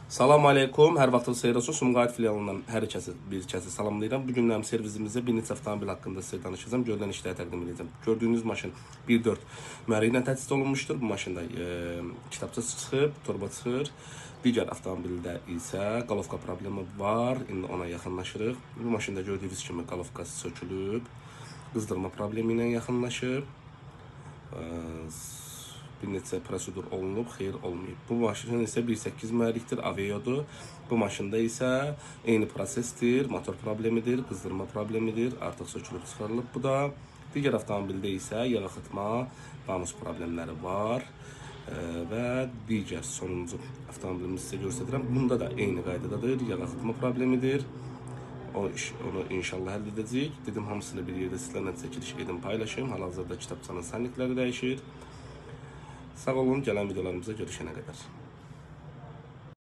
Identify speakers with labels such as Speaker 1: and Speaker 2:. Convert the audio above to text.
Speaker 1: Salam aleykum, hər vaxtınız xeyir olsun. Sumqayıt filialından hər kəsi bir kəsi salamlayıram. Bu günlərim servisimizdə bir neçə avtomobil haqqında sizə danışacağam. Görülən işləri təqdim edəcəm. Gördüyünüz maşın 1.4 mühərrik ilə təchiz olunmuşdur. Bu maşında kitabça çıxıb, torba çıxır. Digər avtomobildə isə qalovka problemi var. İndi ona yaxınlaşırıq. Bu maşında gördüyünüz kimi qalovkası sökülüb, qızdırma problemi ilə yaxınlaşıb. Bir neçə prosedur olunub, xeyir olmayıb. Bu maşın isə 1.8 mühərrikdir, Aveo'dur. Bu maşında isə eyni prosesdir, motor problemidir, qızdırma problemidir, artıq sökülüb çıxarılıb bu da. Digər avtomobildə isə yağ axıtma, vanos problemləri var. Və digər sonuncu avtomobilimizi sizə göstərirəm. Bunda da eyni qaydadadır, yağ axıtma problemidir. O iş, onu inşallah həll edəcəyik. Dedim hamısını bir yerdə sizlərlə çəkiliş edim, paylaşım. Hal-hazırda kitabçanın sanikləri dəyişir. Sağ olun, gələn videolarımıza görüşənə qədər.